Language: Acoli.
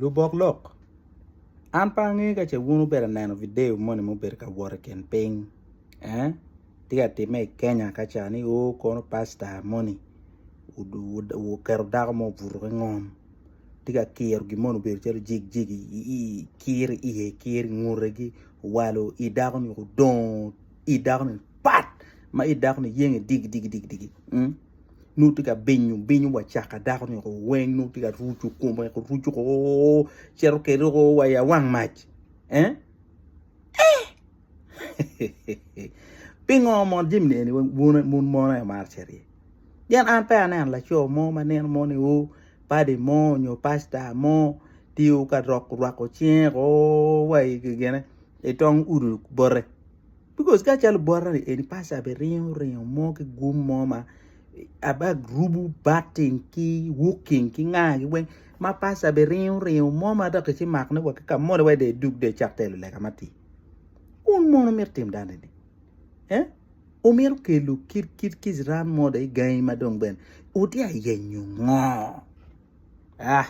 Lubok lok, An pe angeyo ka ce wun wubedo ka neno vidio moni ma obedo ka wot i kin piny ee tye ka timme i Kenya ka ca ni oo kono pasta moni oketo dako mo obuto ki ngom tye ka kiro gin moni obedo calo jigjig kiro i iye kiro i ngutegi owalo i dako-ni odongo i dako-ni pat ma i dako-ni yenge digi digi digi nongo tye ka binyo binyo wa caka dako ni weng nongo tye ka ruco kome ruco oo cito kwede o wa i awang mac eh pingo mono jami eni wun mon aye wumaro cito iye pien an peya aneno laco mo ma nino mo ni o padi mo nyo pacta mo tye ka rwako cinge o wa i gine i tong udo bote. Because ka calo bota ni eni pastor be ringo ringo mo ki gum mo ma aba rubu batting ki wooking ki nga gi weng ma pastor be ringo ringo mo ma dok ci mak ne wa ki ka moni wa de dug de cak telo lega matir. Un mono mito tim dano ni? Eh? Umito kelo kit kit kiciran mo de i gangi ma dong bene utye ayenyo ngo? Ah!